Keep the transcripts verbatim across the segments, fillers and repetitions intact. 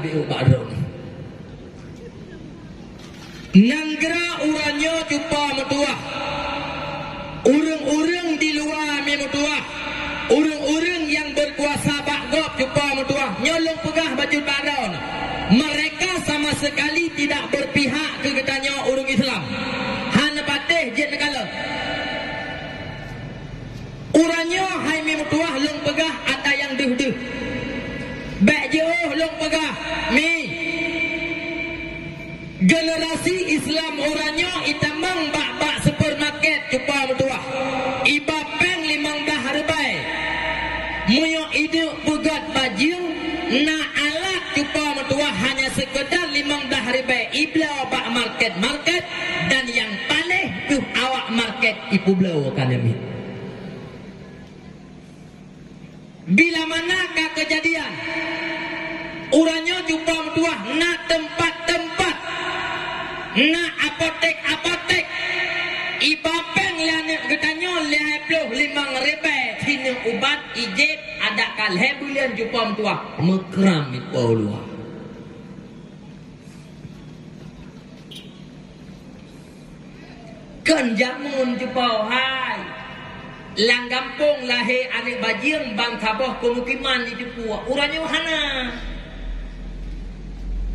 Bak droe. Nanggroe uroe nyoe cupa meutuwah. Ureuëng-ureuëng di luwa mi meutuwah. Ureuëng-ureuëng nyang berkuasa bak gob cupa meutuwah. Nyoe lôn peugah bacut bak droe. Mereka sama sekali tidak berpihak keu geutanyoe ureuëng Islam. Hana patéh jeuet neukalon. Uroe nyoe hai mi meutuwah lôn peugah ata nyang deuh-deuh. Bék jiôh lôn peugah, mi. Generasi Islam uroe nyoe itamong bak-bak supermarket cupa meutuwah. Iba péng limong blaih ribèe. Meunyoe ideuek peugöt bajeueng, na alat cupa meutuwah hanya sekedar limong blaih ribèe ibloe bak market-market dan nyang paléh deuh awak market ipubloe ka nyan miet. Bila mana ka keujadian, uroe nyoe cupa meutuwah na teumpat-teumpat, na apotek-apotek, iba péng lé aneuk geutanyoe lhèe ploh limong ribèe sineuk ubat, ijép adak ka lhèe buleuen cupa meutuwah meukram ipo luwa. Kon jameun cupa hai. Lam gampông lahé aneuk bajeueng ban saboh pemukiman jiteupeue, uroe nyoe hana.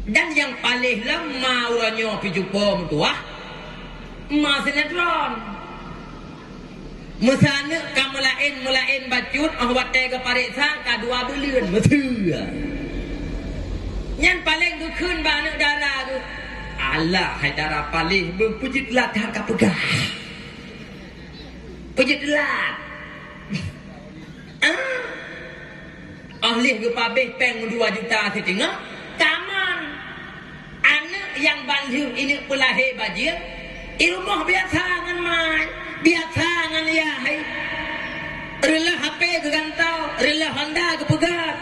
Dan nyang paléh lom ma uroe nyoe pih cupa meutuwah, ma sinetron. Meusaneuk ka meulaén-meulaén bacut, óh watèe geupareksa ka dua buleuen meuteue. Nyan paléng geukheun bak aneuk dara geuh, "Alah hai dara paléh beuh, peujeuet teulat that ka peugah. Peujeuet teulat." Ah. Óh lheueh geupabéh péng dua juta siteungoh, ka aman. Aneuk nyang ban lheueh ineuk peulahé bajeueng, i rumoh biasa ngon mai, biasa ngon yah hai. Reuloh H P geugantoe, reuloh Honda geupeugöt.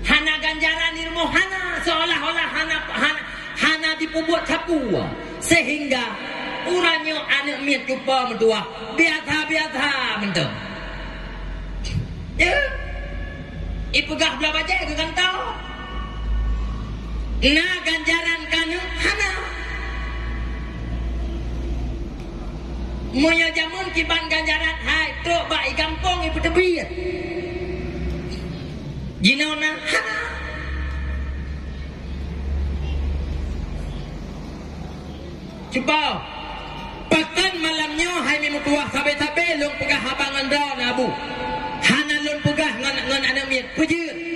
Hana ganjaran i rumoh, hana, seolah-olah hana, hana, hana jipeubuet sapeue. Sehingga uroe nyoe aneuk miet cupa meutuwah biasa-biasa mantong. Ya. Ipeugah blah bajèe geugantoe. Na ganjaran ka neuk hana. Meunyoe jameun kiban ganjaran hai trok bak i gampông ipeuteubiet. Jinoe na hana. Cuba, pakon malam nyoe hai mi meutuwah sabe-sabe lôn peugah haba ngon droeneuh Abu. Hana lôn peugah ngon, ngon aneuk miet. Peujeuet.